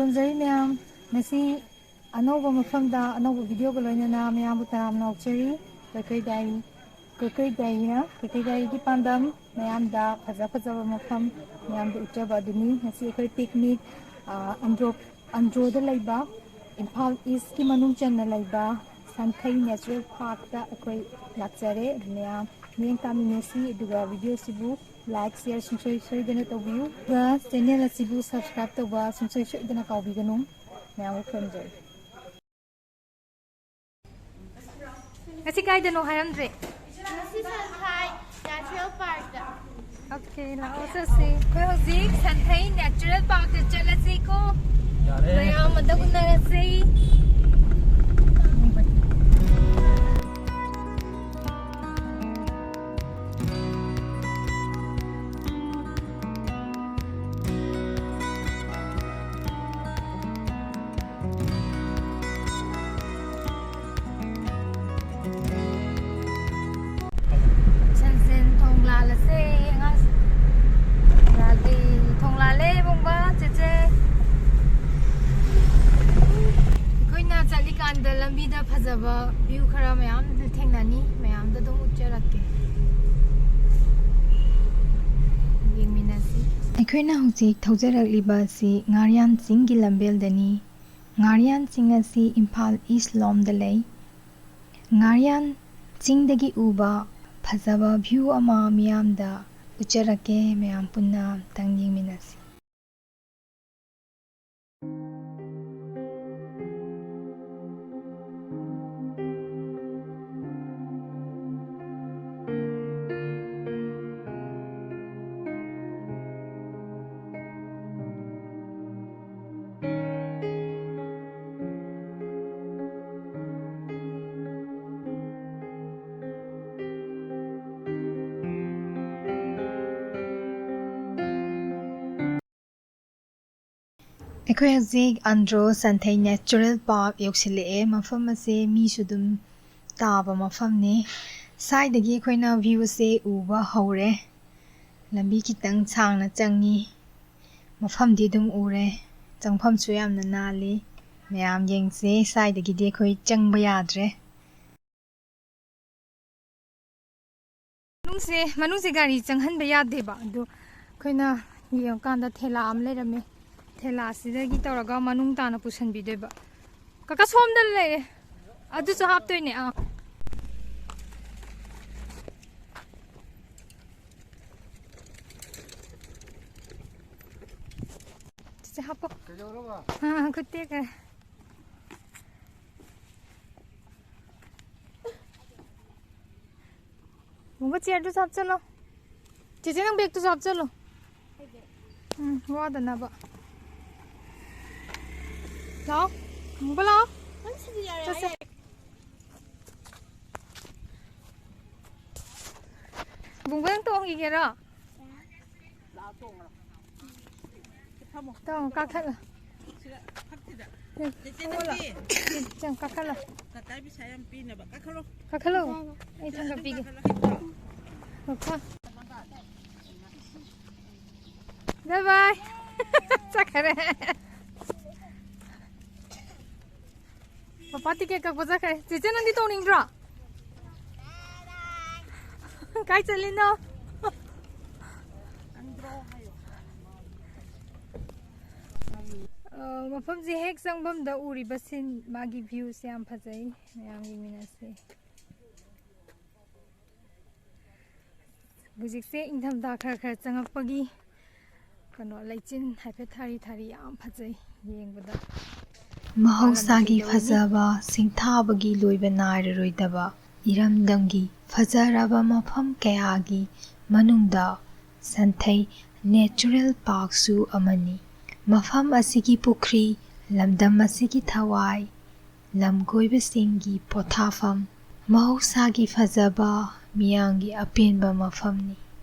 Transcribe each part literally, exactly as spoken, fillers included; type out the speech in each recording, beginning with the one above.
ꯈꯨꯔꯨꯝꯖꯔꯤ ꯃꯌꯥꯝ꯫ ꯉꯁꯤ ꯑꯅꯧꯕ ꯃꯐꯝꯗ ꯑꯅꯧꯕ ꯚꯤꯗꯤꯑꯣꯒ ꯂꯣꯏꯅꯅ ꯃꯌꯥꯝꯕꯨ ꯇꯔꯥꯝꯅ ꯑꯣꯛꯆꯔꯤ꯫ ꯀꯩꯀꯩꯗꯥꯏ, ꯀꯩꯀꯩꯗꯥꯏꯅ, ꯀꯩꯀꯩꯗꯥꯏꯒꯤ ꯄꯥꯟꯗꯝ ꯃꯌꯥꯝꯗ ꯐꯖ ꯐꯖꯕ ꯃꯐꯝ ꯃꯌꯥꯝꯗ ꯎꯠꯆꯕ ꯑꯗꯨꯅꯤ꯫ ꯉꯁꯤ ꯑꯩꯈꯣꯏ ꯄꯤꯛꯅꯤꯛ, ꯑ, ꯑꯟꯗ꯭ꯔꯣ, ꯑꯟꯗ꯭ꯔꯣꯗ ꯂꯩꯕ, ꯏꯝꯐꯥꯜ ꯏꯁꯀꯤ ꯃꯅꯨꯡ ꯆꯟꯅ ꯂꯩꯕ ꯁꯟꯊꯩ ꯅꯦꯆꯔꯦꯜ ꯄꯥꯔꯛꯇ ꯑꯩꯈꯣꯏ ꯂꯥꯛꯆꯔꯦ꯫ ꯃꯌꯥꯝ ꯃꯤꯠꯌꯦꯡ ꯇꯥꯃꯤꯟꯅꯁꯤ, ꯑꯗꯨꯒ ꯚꯤꯗꯤꯑꯣꯁꯤꯕꯨ ꯂꯥꯏꯛ, ꯁꯤꯌꯔ ꯁꯨꯡꯁꯣꯏ ꯁꯣꯏꯗꯅ ꯇꯧꯕꯤꯌꯨ꯫ ꯑꯗꯨꯒ ꯆꯦꯅꯦꯜ ꯑꯁꯤꯕꯨ ꯁꯕꯁꯀ꯭ꯔꯥꯏꯕ ꯇꯧꯕ ꯁꯨꯡꯁꯣꯏ ꯁꯣꯏꯗꯅ ꯀꯥꯎꯕꯤꯒꯅꯨ꯫ ꯃꯌꯥꯝꯕꯨ ꯈꯨꯔꯨꯝꯖꯔꯤ꯫ ꯉꯁꯤ ꯀꯥꯏꯗꯅꯣ ꯍꯥꯏꯔꯝꯗ꯭ꯔꯦ? ꯉꯁꯤ ꯁꯟꯊꯩ ꯅꯦꯆꯔꯦꯜ ꯄꯥꯔꯛꯇ꯫ ꯑꯣꯀꯦ, ꯂꯥꯛꯑꯣ ꯆꯠꯁꯤ꯫ ꯑꯩꯈꯣꯏ ꯍꯧꯖꯤꯛ ꯁꯟꯊꯩ ꯅꯦꯆꯔꯦꯜ ꯄꯥꯔꯛꯇ ꯆꯠꯂꯁꯤꯀꯣ꯫ ꯌꯥꯔꯦ꯫ ꯃꯌꯥꯝ ꯑꯝꯇ ꯎꯅꯔꯁꯤ꯫ ꯁꯟꯁꯦꯟ ꯊꯣꯡ ꯂꯥꯜꯂꯁꯦ, ꯑꯉꯥꯡꯁꯤꯡ꯫ ꯂꯥꯜꯂꯦ, ꯊꯣꯡ ꯂꯥꯜꯂꯦ, ꯏꯕꯨꯡꯕ, ꯆꯦꯆꯦ꯫ ꯑꯩꯈꯣꯏꯅ ꯆꯠꯂꯤꯀꯥꯟꯗ ꯂꯝꯕꯤꯗ ꯐꯖꯕ ꯚ꯭ꯌꯨ ꯈꯔ ꯃꯌꯥꯝ ꯊꯦꯡꯅꯅꯤ, ꯃꯌꯥꯝꯗ ꯑꯗꯨꯝ ꯎꯠꯆꯔꯛꯀꯦ꯫ ꯌꯦꯡꯃꯤꯟꯅꯁꯤ꯫ ꯑꯩꯈꯣꯏꯅ ꯍꯧꯖꯤꯛ ꯊꯧꯖꯔꯛꯂꯤꯕ ꯑꯁꯤ ꯉꯥꯔꯤꯌꯥꯟ ꯆꯤꯡꯒꯤ ꯂꯝꯕꯦꯜꯗꯅꯤ꯫ ꯉꯥꯔꯤꯌꯥꯟ ꯆꯤꯡ ꯑꯁꯤ ꯏꯝꯐꯥꯜ ꯏꯁ ꯂꯣꯝꯗ ꯂꯩ꯫ ꯉꯥꯔꯤꯌꯥꯟ ꯆꯤꯡꯗꯒꯤ ꯎꯕ ꯐꯖꯕ ꯚ꯭ꯌꯨ ꯑꯃ ꯃꯤꯌꯥꯝꯗ ꯎꯠꯆꯔꯛꯀꯦ, ꯃꯌꯥꯝ ꯄꯨꯟꯅ ꯑꯝꯇꯪ ꯌꯦꯡꯃꯤꯟꯅꯁꯤ꯫ ꯑꯩꯈꯣꯏ ꯍꯧꯖꯤꯛ ꯑꯟꯗ꯭ꯔꯣ ꯁꯟꯊꯩ ꯅꯦꯆꯔꯦꯜ ꯄꯥꯔꯛ ꯌꯧꯁꯤꯜꯂꯛꯑꯦ꯫ ꯃꯐꯝ ꯑꯁꯦ ꯃꯤꯁꯨ ꯑꯗꯨꯝ ꯇꯥꯕ ꯃꯐꯝꯅꯤ꯫ ꯁ꯭ꯋꯥꯏꯗꯒꯤ ꯑꯩꯈꯣꯏꯅ ꯚ꯭ꯌꯨꯁꯦ ꯎꯕ ꯍꯧꯔꯦ꯫ ꯂꯝꯕꯤ ꯈꯤꯇꯪ ꯁꯥꯡꯅ ꯆꯪꯉꯤ꯫ ꯃꯐꯝꯗꯤ ꯑꯗꯨꯝ ꯎꯔꯦ꯫ ꯆꯪꯐꯝꯁꯨ ꯌꯥꯝꯅ ꯅꯥꯜꯂꯤ꯫ ꯃꯌꯥꯝ ꯌꯦꯡꯁꯦ, ꯁ꯭ꯋꯥꯏꯗꯒꯤꯗꯤ ꯑꯩꯈꯣꯏ ꯆꯪꯕ ꯌꯥꯗ꯭ꯔꯦ꯫ ꯃꯅꯨꯡꯁꯦ, ꯃꯅꯨꯡꯁꯦ ꯒꯥꯔꯤ ꯆꯪꯍꯟꯕ ꯌꯥꯗꯦꯕ꯫ ꯑꯗꯨ ꯑꯩꯈꯣꯏꯅ ꯌꯦꯡꯉꯀꯥꯟꯗ ꯊꯦꯂꯥ ꯑꯃ ꯂꯩꯔꯝꯃꯦ꯫ ꯊꯦꯂꯥꯁꯤꯗꯒꯤ ꯇꯧꯔꯒ ꯃꯅꯨꯡ ꯇꯥꯅ ꯄꯨꯁꯟꯕꯤꯗꯣꯏꯕ꯫ ꯀꯀꯥ, ꯁꯣꯝꯗ ꯂꯩꯔꯦ꯫ ꯑꯗꯨꯁꯨ ꯍꯥꯞꯇꯣꯏꯅꯦ꯫ ꯑꯥ꯫ ꯆꯤꯆꯦ, ꯍꯥꯞꯄꯣ꯫ ꯀꯩꯗꯧꯔꯕ? ꯑꯥ, ꯈꯨꯠ ꯇꯦꯛꯈ꯭ꯔꯦ꯫ ꯕꯨꯡꯒꯣ, ꯆꯤꯌꯔꯗꯨꯁꯨ ꯍꯥꯞꯆꯜꯂꯣ꯫ ꯆꯤꯆꯦ, ꯅꯪ ꯕꯦꯒꯇꯨꯁꯨ ꯍꯥꯞꯆꯜꯂꯣ꯫ ꯎꯝ, ꯋꯥꯗꯅꯕ꯫ ꯂꯥꯛꯑꯣ, ꯕꯨꯡꯒꯣ, ꯂꯥꯛꯑꯣ꯫ ꯆꯠꯁꯦ꯫ ꯕꯨꯡꯒꯣ, ꯅꯪ ꯇꯣꯡꯈꯤꯒꯦꯔꯣ? ꯇꯣꯡꯉꯣ, ꯀꯥꯈꯠꯂꯣ꯫ ꯆꯪ, ꯀꯥꯈꯠꯂꯣ꯫ ꯀꯥꯈꯠꯂꯣ꯫ ꯑꯩ ꯊꯥꯡꯒꯠꯄꯤꯒꯦ꯫ ꯀꯣ꯫ ꯕꯥꯏ ꯕꯥꯏ꯫ ꯆꯠꯈꯔꯦ꯫ ꯄꯄꯥ ꯇꯤꯀꯦꯠ ꯀꯛꯄ ꯆꯠꯈ꯭ꯔꯦ꯫ ꯆꯦꯆꯦ, ꯅꯪꯗꯤ ꯇꯣꯡꯅꯤꯡꯗ꯭ꯔꯣ? ꯀꯥꯏ ꯆꯠꯂꯤꯅꯣ? ꯑ, ꯃꯐꯝꯁꯦ ꯍꯦꯛ ꯆꯪꯐꯝꯗ ꯎꯔꯤꯕ ꯁꯤꯟ, ꯃꯥꯒꯤ ꯚ꯭ꯌꯨꯁꯦ ꯌꯥꯝ ꯐꯖꯩ꯫ ꯃꯌꯥꯝ ꯌꯦꯡꯃꯤꯟꯅꯁꯤ꯫ ꯍꯧꯖꯤꯛꯁꯦ ꯏꯪꯊꯝꯊꯥ ꯈꯔ ꯈꯔ ꯆꯪꯉꯛꯄꯒꯤ ꯀꯩꯅꯣ, ꯂꯩꯆꯤꯟ ꯍꯥꯏꯐꯦꯠ ꯊꯥꯔꯤ ꯊꯥꯔꯤ, ꯌꯥꯝ ꯐꯖꯩ ꯌꯦꯡꯕꯗ꯫ ꯃꯍꯧꯁꯥꯒꯤ ꯐꯖꯕ ꯁꯤꯡꯊꯥꯕꯒꯤ ꯂꯣꯏꯕ ꯅꯥꯏꯔꯔꯣꯏꯗꯕ ꯏꯔꯝꯗꯝꯒꯤ ꯐꯖꯔꯕ ꯃꯐꯝ ꯀꯌꯥꯒꯤ ꯃꯅꯨꯡꯗ ꯁꯟꯊꯩ ꯅꯦꯆꯔꯦꯜ ꯄꯥꯔꯛꯁꯨ ꯑꯃꯅꯤ꯫ ꯃꯐꯝ ꯑꯁꯤꯒꯤ ꯄꯨꯈ꯭ꯔꯤ, ꯂꯝꯗꯝ ꯑꯁꯤꯒꯤ ꯊꯋꯥꯏ, ꯂꯝꯀꯣꯏꯕꯁꯤꯡꯒꯤ ꯄꯣꯊꯥꯐꯝ, ꯃꯍꯧꯁꯥꯒꯤ ꯐꯖꯕ, ꯃꯤꯌꯥꯝꯒꯤ ꯑꯄꯦꯟꯕ ꯃꯐꯝꯅꯤ꯫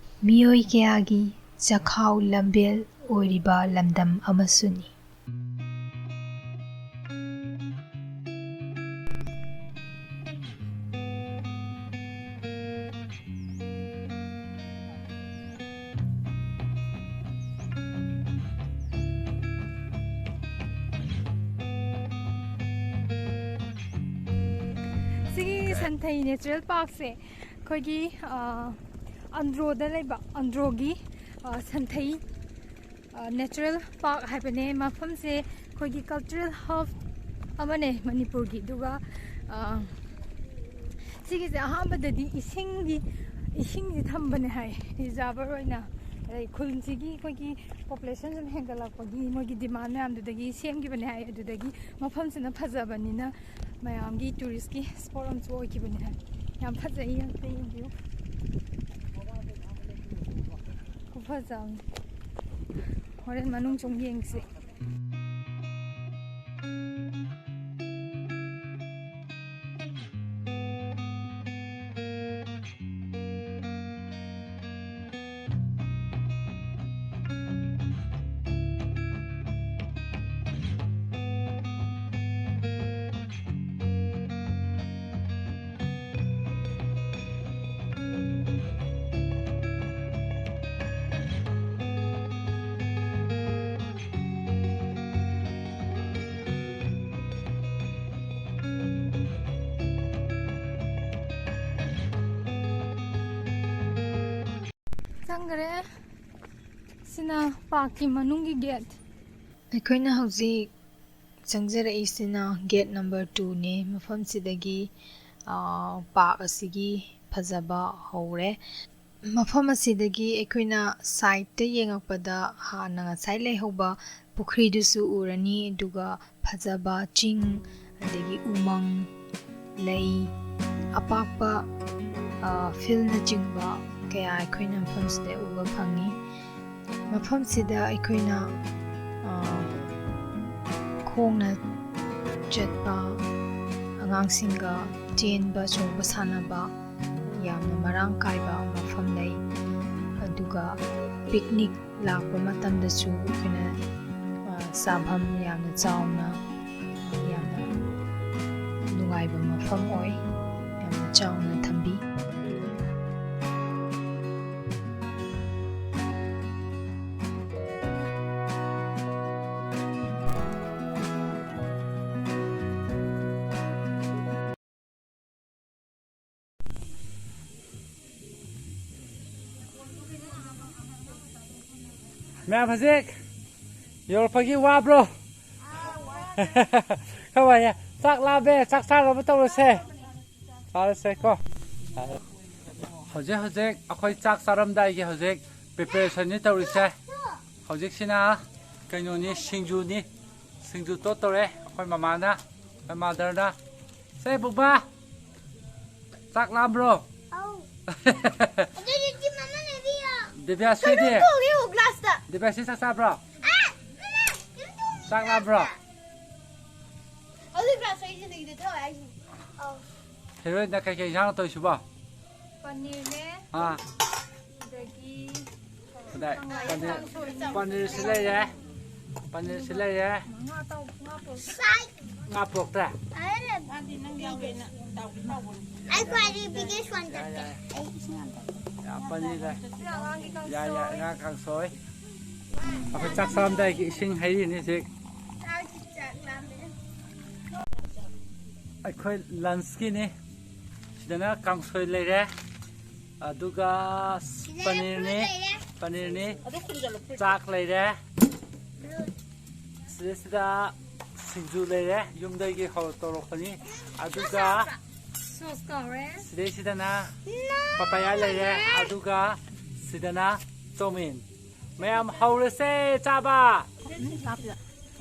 ꯃꯤꯑꯣꯏ ꯀꯌꯥꯒꯤ ꯆꯈꯥꯎ ꯂꯝꯕꯦꯜ ꯑꯣꯏꯔꯤꯕ ꯂꯝꯗꯝ ꯑꯃꯁꯨꯅꯤ꯫ ꯁꯟꯊꯩ ꯅꯦꯆꯔꯦꯜ ꯄꯥꯔꯛꯁꯦ ꯑꯩꯈꯣꯏꯒꯤ, ꯑ, ꯑꯟꯗ꯭ꯔꯣꯗ ꯂꯩꯕ, ꯑꯟꯗ꯭ꯔꯣꯒꯤ, ꯑ, ꯁꯟꯊꯩ, ꯑ, ꯅꯦꯆꯔꯦꯜ ꯄꯥꯔꯛ ꯍꯥꯏꯕꯅꯦ꯫ ꯃꯐꯝꯁꯦ ꯑꯩꯈꯣꯏꯒꯤ ꯀꯜꯆꯔꯦꯜ ꯍꯕ ꯑꯃꯅꯦ ꯃꯅꯤꯄꯨꯔꯒꯤ꯫ ꯑꯗꯨꯒ, ꯑ, ꯁꯤꯒꯤꯁꯦ ꯑꯍꯥꯟꯕꯗꯗꯤ ꯏꯁꯤꯡꯒꯤ, ꯏꯁꯤꯡꯁꯤ ꯊꯝꯕꯅꯦ ꯍꯥꯏ, ꯔꯤꯖꯥꯔꯚꯔ ꯑꯣꯏꯅ꯫ ꯑꯗꯩ ꯈꯨꯜꯁꯤꯒꯤ ꯑꯩꯈꯣꯏꯒꯤ ꯄꯣꯄꯨꯂꯦꯁꯟ ꯁꯨꯝ ꯍꯦꯟꯒꯠꯂꯛꯄꯒꯤ ꯃꯣꯏꯒꯤ ꯗꯤꯃꯥꯟ ꯃꯌꯥꯝꯗꯨꯗꯒꯤ ꯁꯦꯝꯈꯤꯕꯅꯦ ꯍꯥꯏ꯫ ꯑꯗꯨꯗꯒꯤ ꯃꯐꯝꯁꯤꯅ ꯐꯖꯕꯅꯤꯅ ꯃꯌꯥꯝꯒꯤ ꯇꯨꯔꯤꯁꯀꯤ ꯁ꯭ꯄꯣꯠ ꯑꯃꯁꯨ ꯑꯣꯏꯈꯤꯕꯅꯦ ꯍꯥꯏ꯫ ꯌꯥꯝ ꯐꯖꯩ, ꯑꯝꯇ ꯌꯦꯡꯕꯤꯌꯨ꯫ ꯈꯨꯐꯖ ꯑꯃꯅꯤ꯫ ꯍꯣꯔꯦꯟ ꯃꯅꯨꯡ ꯆꯪ ꯌꯦꯡꯁꯤ꯫ ꯆꯪꯈ꯭ꯔꯦ꯫ ꯁꯤꯅ ꯄꯥꯔꯛꯀꯤ ꯃꯅꯨꯡꯒꯤ ꯒꯦꯠ꯫ ꯑꯩꯈꯣꯏꯅ ꯍꯧꯖꯤꯛ ꯆꯪꯖꯔꯛꯏꯁꯤꯅ ꯒꯦꯠ ꯅꯝꯕꯔ ꯇꯨꯅꯦ꯫ ꯃꯐꯝꯁꯤꯗꯒꯤ, ꯑ, ꯄꯥꯔꯛ ꯑꯁꯤꯒꯤ ꯐꯖꯕ ꯍꯧꯔꯦ꯫ ꯃꯐꯝ ꯑꯁꯤꯗꯒꯤ ꯑꯩꯈꯣꯏꯅ ꯁꯥꯏꯠꯇ ꯌꯦꯡꯉꯛꯄꯗ ꯍꯥꯟꯅ ꯉꯁꯥꯏ ꯂꯩꯍꯧꯕ ꯄꯨꯈ꯭ꯔꯤꯗꯨꯁꯨ ꯎꯔꯅꯤ, ꯑꯗꯨꯒ ꯐꯖꯕ ꯆꯤꯡ, ꯑꯗꯒꯤ ꯎꯃꯪ, ꯂꯩ, ꯑꯄꯥꯛꯄ, ꯑ, ꯐꯤꯜꯅꯆꯤꯡꯕ ꯀꯌꯥ ꯑꯩꯈꯣꯏꯅ ꯃꯐꯝꯁꯤꯗ ꯎꯕ ꯐꯪꯉꯤ꯫ ꯃꯐꯝꯁꯤꯗ ꯑꯩꯈꯣꯏꯅ, ꯑ, ꯈꯣꯡꯅ ꯆꯠꯄ, ꯑꯉꯥꯡꯁꯤꯡꯒ ꯆꯦꯟꯕ ꯆꯣꯡꯕ ꯁꯥꯟꯅꯕ ꯌꯥꯝꯅ ꯃꯔꯥꯡ ꯀꯥꯏꯕ ꯃꯐꯝ ꯂꯩ꯫ ꯑꯗꯨꯒ ꯄꯤꯛꯅꯤꯛ ꯂꯥꯛꯄ ꯃꯇꯝꯗꯁꯨ ꯑꯩꯈꯣꯏꯅ, ꯑ, ꯆꯥꯐꯝ ꯌꯥꯝꯅ ꯆꯥꯎꯅ, ꯌꯥꯝꯅ ꯅꯨꯡꯉꯥꯏꯕ ꯃꯐꯝ ꯑꯣꯏ꯫ ꯌꯥꯝꯅ ꯆꯥꯎꯅ ꯊꯝꯕꯤ꯫ ꯃꯌꯥꯝ ꯍꯧꯖꯤꯛ ꯌꯧꯔꯛꯄꯒꯤ ꯋꯥꯕ꯭ꯔꯣ? ꯀꯃꯥꯏꯅ? ꯆꯥꯛ ꯂꯥꯝꯃꯦ, ꯆꯥꯛ ꯆꯥꯅꯕ ꯇꯧꯔꯁꯦ꯫ ꯆꯥꯔꯁꯦꯀꯣ꯫ ꯍꯧꯖꯤꯛ ꯍꯧꯖꯤꯛ ꯑꯩꯈꯣꯏ ꯆꯥꯛ ꯆꯥꯔꯝꯗꯥꯏꯒꯤ ꯍꯧꯖꯤꯛ preparation ꯅꯤ ꯇꯧꯔꯤꯁꯦ꯫ ꯍꯧꯖꯤꯛꯁꯤꯅ ꯀꯩꯅꯣꯅꯤ, ꯁꯤꯡꯖꯨꯅꯤ꯫ ꯁꯤꯡꯖꯨ ꯇꯣꯠꯇꯧꯔꯦ ꯑꯩꯈꯣꯏ ꯃꯃꯥꯅ, ꯑꯩꯈꯣꯏ mother ꯅ꯫ ꯁꯦ ꯕꯨꯕꯥ, ꯆꯥꯛ ꯂꯥꯝꯕ꯭ꯔꯣ? ꯑꯧ꯫ ꯑꯗꯨꯗꯤ ꯆꯤꯝ ꯑꯃ ꯂꯩꯕꯤꯌꯣ꯫ ꯗꯤꯕ꯭ꯌꯥꯁ꯭ꯔꯤꯗꯤ? ꯀꯩꯅꯣꯝ ꯇꯧꯔꯤꯌꯣ glass ꯇ꯫ ꯗꯤꯕ꯭ꯌꯥꯁ꯭ꯔꯤ ꯆꯥꯛ ꯆꯥꯕ꯭ꯔꯣ? ꯑꯥ, ꯃꯃꯥ, ꯀꯩꯅꯣꯝ ꯇꯧꯔꯤꯌꯣ ꯆꯥꯛ ꯂꯥꯝꯕ꯭ꯔꯣ? Glass ꯇ꯫ ꯑꯗꯨ glass ꯑꯩꯁꯦ ꯂꯩꯗ ꯊꯋꯥꯏ ꯍꯥꯏꯁꯤꯅꯤ꯫ ꯑꯧ꯫ Heroine ꯅ ꯀꯩꯀꯩ ꯏꯟꯁꯥꯡ ꯇꯧꯔꯤꯁꯤꯕꯣ? ꯄꯅꯤꯔꯅꯦ꯫ ꯑꯥ꯫ ꯑꯗꯒꯤ ꯑꯗ ꯍꯋꯥꯏ ꯄꯅꯤꯔ, ꯀꯥꯡꯁꯣꯏꯅꯦ꯫ ꯄꯅꯤꯔꯁꯤ ꯂꯩꯔꯦ꯫ ꯄꯅꯤꯔꯁꯤ ꯂꯩꯔꯦ꯫ ꯉꯥ ꯇꯧ-, ꯉꯥ ꯇꯧ-, ꯉꯥ ꯄꯨꯔꯛꯇ꯭ꯔꯦ? ꯃꯥꯗꯤ ꯅꯪ ꯌꯥꯎꯒꯦꯅ ꯇꯧꯒꯦ ꯇꯧꯕꯅꯤ꯫ ꯑꯩ ꯈ꯭ꯋꯥꯏꯗꯒꯤ biggest one ꯌꯥꯏ, ꯆꯠꯀꯦ꯫ ꯌꯥꯏ꯫ ꯑꯩ ꯏꯁꯤꯡ ꯌꯥꯝ ꯊꯛꯀꯦ꯫ ꯌꯥꯝ ꯄꯅꯤꯔ ꯂꯩ꯫ ꯑꯉꯥꯡꯒꯤ ꯌꯥꯏ, ꯌꯥꯏ, ꯀꯥꯡꯁꯣꯏ꯫ ꯑꯉꯥꯡ ꯀꯥꯡꯁꯣꯏ꯫ ꯑꯩꯈꯣꯏ ꯆꯥꯛ ꯆꯥꯔꯝꯗꯥꯏꯒꯤ ꯏꯁꯤꯡ ꯍꯩꯔꯤꯅꯤ ꯍꯧꯖꯤꯛ꯫ ꯆꯥꯛ ꯂꯥꯝꯃꯦ꯫ ꯑꯩꯈꯣꯏ lunch ꯀꯤꯅꯤ꯫ ꯁꯤꯗꯅ ꯀꯥꯡꯁꯣꯏ ꯂꯩꯔꯦ, ꯑꯗꯨꯒ ꯁꯤꯗꯅ ꯄꯅꯤꯔꯅꯤ, fruit ꯂꯩꯔꯦ꯫ ꯄꯅꯤꯔꯅꯤ, ꯑꯗꯨ ꯈꯨꯝꯖꯤꯜꯂꯨ, fruit꯫ ꯆꯥꯛ ꯂꯩꯔꯦ, ꯁꯤꯗꯩꯁꯤꯗ ꯁꯤꯡꯖꯨ ꯂꯩꯔꯦ, ꯌꯨꯝꯗꯒꯤ ꯍꯧ-, ꯇꯧꯔꯛꯄꯅꯤ, ꯑꯗꯨꯒ sauce ꯀꯧꯔꯦ꯫ ꯁꯤꯗꯩꯁꯤꯗꯅ ꯄꯄꯌꯥ ꯂꯩꯔꯦ, ꯑꯗꯨꯒ ꯁꯤꯗꯅ ꯆꯧꯃꯤꯟ꯫ ꯃꯌꯥꯝ ꯍꯧꯔꯁꯦ ꯆꯥꯕ꯫ ꯎꯝ, ꯆꯥꯕꯗ꯫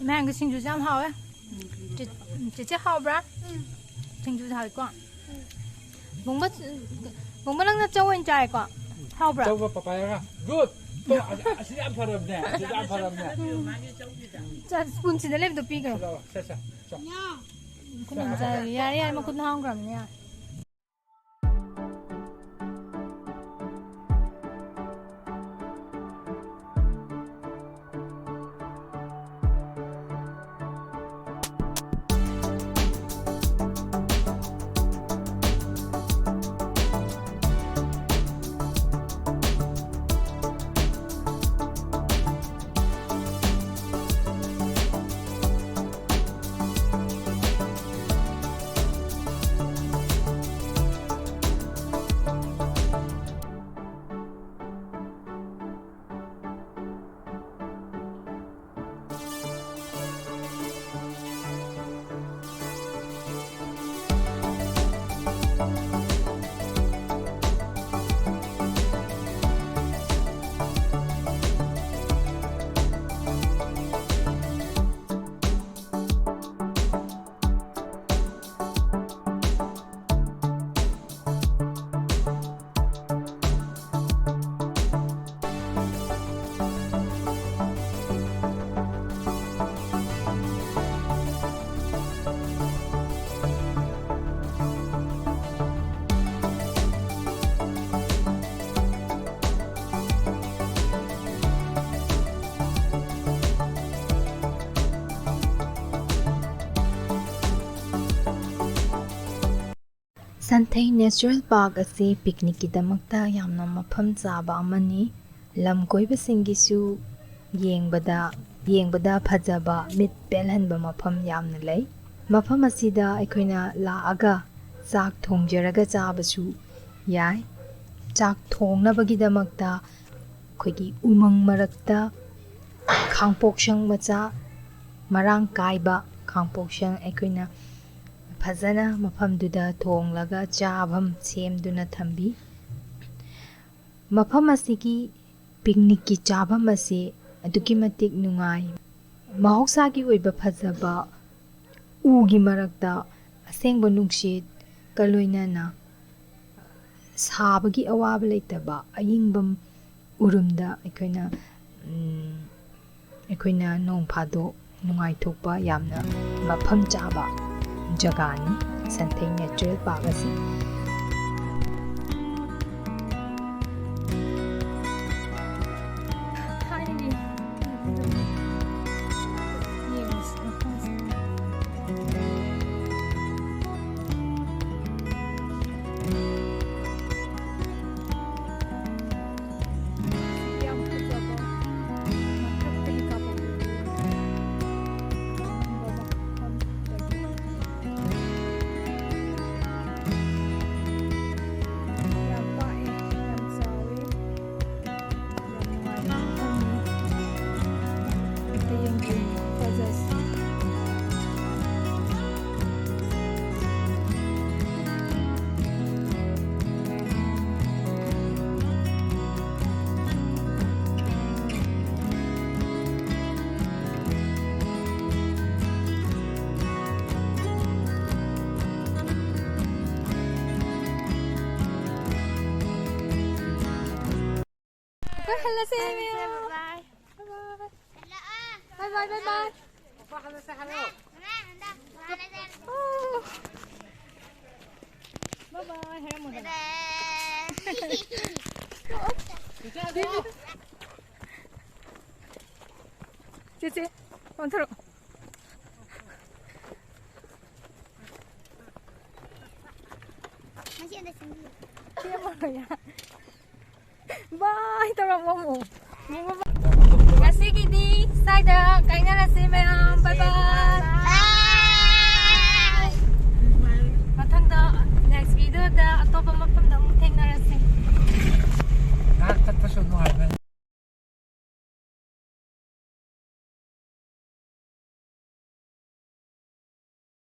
ꯃꯌꯥꯝꯒꯤ ꯁꯤꯡꯖꯨꯁꯦ ꯌꯥꯝ ꯍꯥꯎꯋꯦ꯫ ꯆꯦ-, ꯆꯦꯆꯦ ꯍꯥꯎꯕ꯭ꯔꯥ? ꯁꯤꯡꯖꯨꯁꯦ ꯍꯥꯎꯋꯤꯀꯣ꯫ ꯕꯨꯡꯕ-, ꯕꯨꯡꯕ ꯅꯪꯅ ꯆꯧ ꯑꯣꯏꯅ ꯆꯥꯏꯀꯣ? ꯍꯥꯎꯕ꯭ꯔꯥ? ꯆꯧꯒ ꯄꯄꯌꯥꯒ꯫ Good꯫ ꯆꯧ, ꯑꯁꯤ, ꯑꯁꯤ ꯌꯥꯝ ꯐꯔꯕꯅꯦ꯫ ꯑꯁꯤ ꯌꯥꯝ ꯐꯔꯕꯅꯦ꯫ ꯎꯝ꯫ ꯆꯥ-, spoon ꯁꯤꯗ ꯂꯩꯕꯗꯣ ꯄꯤꯈ꯭ꯔꯣ꯫ ꯆꯠꯂꯣ, ꯆꯠ, ꯆꯠ, ꯆꯠ꯫ ꯈꯨꯠꯅ ꯑꯃꯨꯛ ꯆꯥꯏ꯫ ꯌꯥꯔꯦ, ꯌꯥꯔꯦ, ꯃꯈꯨꯠꯅ ꯍꯥꯝꯈ꯭ꯔꯕꯅꯦ, ꯌꯥꯔꯦ꯫ ꯁꯟꯊꯩ Natural Park ꯑꯁꯤ picnic ꯀꯤꯗꯃꯛꯇ ꯌꯥꯝꯅ ꯃꯐꯝ ꯆꯥꯕ ꯑꯃꯅꯤ꯫ ꯂꯝ ꯀꯣꯏꯕꯁꯤꯡꯒꯤꯁꯨ ꯌꯦꯡꯕꯗ, ꯌꯦꯡꯕꯗ ꯐꯖꯕ, ꯃꯤꯠ ꯄꯦꯜꯍꯟꯕ ꯃꯐꯝ ꯌꯥꯝꯅ ꯂꯩ꯫ ꯃꯐꯝ ꯑꯁꯤꯗ ꯑꯩꯈꯣꯏꯅ ꯂꯥꯛꯑꯒ ꯆꯥꯛ ꯊꯣꯡꯖꯔꯒ ꯆꯥꯕꯁꯨ ꯌꯥꯏ꯫ ꯆꯥꯛ ꯊꯣꯡꯅꯕꯒꯤꯗꯃꯛꯇ ꯑꯩꯈꯣꯏꯒꯤ ꯎꯃꯪ ꯃꯔꯛꯇ ꯈꯥꯡꯄꯣꯛꯁꯪ ꯃꯆꯥ, ꯃꯔꯥꯡ ꯀꯥꯏꯕ ꯈꯥꯡꯄꯣꯛꯁꯪ ꯑꯩꯈꯣꯏꯅ ꯐꯖꯅ ꯃꯐꯝꯗꯨꯗ ꯊꯣꯡꯂꯒ ꯆꯥꯐꯝ ꯁꯦꯝꯗꯨꯅ ꯊꯝꯕꯤ꯫ ꯃꯐꯝ ꯑꯁꯤꯒꯤ picnic ꯀꯤ ꯆꯥꯐꯝ ꯑꯁꯤ ꯑꯗꯨꯛꯀꯤ ꯃꯇꯤꯛ ꯅꯨꯡꯉꯥꯏ꯫ ꯃꯍꯧꯁꯥꯒꯤ ꯑꯣꯏꯕ ꯐꯖꯕ ꯎꯒꯤ ꯃꯔꯛꯇ ꯑꯁꯦꯡꯕ ꯅꯨꯡꯁꯤꯠꯀ ꯂꯣꯏꯅꯅ ꯁꯥꯕꯒꯤ ꯑꯋꯥꯕ ꯂꯩꯇꯕ ꯑꯏꯪꯕ ꯎꯔꯨꯝꯗ ꯑꯩꯈꯣꯏꯅ, ꯎꯝ, ꯑꯩꯈꯣꯏꯅ ꯅꯣꯡ ꯐꯥꯗꯣꯛ ꯅꯨꯡꯉꯥꯏꯊꯣꯛꯄ ꯌꯥꯝꯅ ꯃꯐꯝ ꯆꯥꯕ ꯖꯒꯥꯅꯤ ꯁꯟꯊꯩ Natural Park ꯑꯁꯤ꯫ ꯌꯥꯝ ꯐꯖꯕ, ꯃꯊꯛꯇꯒꯤ ꯀꯥꯞꯄꯛꯄꯗꯨ ꯌꯦꯡꯉꯣ꯫ ꯌꯥꯝ ꯐꯖꯕ ꯃꯐꯝꯗꯒꯤ꯫ ꯌꯥꯝ ꯄꯥꯛꯑꯦ, ꯌꯥꯝ ꯆꯥꯎꯋꯦ, ꯌꯥꯝ ꯅꯨꯡꯉꯥꯏꯕ ꯃꯐꯝꯅꯤ꯫ ꯍꯌꯦꯡꯗꯤ ꯐꯖꯁꯤ꯫ ꯑꯩꯈꯣꯏ ꯍꯜꯂꯁꯦ, ꯃꯌꯥꯝ꯫ ꯕꯥꯏ ꯕꯥꯏ꯫ ꯕꯥꯏ ꯕꯥꯏ, ꯕꯥꯏ ꯕꯥꯏ꯫ ꯑꯣ꯫ ꯕꯥꯏ ꯕꯥꯏ ꯍꯥꯏꯔꯝꯃꯣꯗꯅ꯫ ꯆꯦ, ꯆꯦ, ꯑꯣꯟꯊꯣꯔꯛꯑꯣ꯫ ꯕꯥꯏ ꯇꯧꯔꯝꯃꯣ ꯑꯃꯨꯛ꯫ ꯉꯁꯤꯒꯤꯗꯤ ꯁ꯭ꯋꯥꯏꯗ ꯀꯥꯏꯅꯔꯁꯤ ꯃꯌꯥꯝ꯫ ꯕꯥꯏ ꯕꯥꯏ꯫ ꯃꯊꯪꯗ next video ꯗ ꯑꯇꯣꯞꯄ ꯃꯐꯝ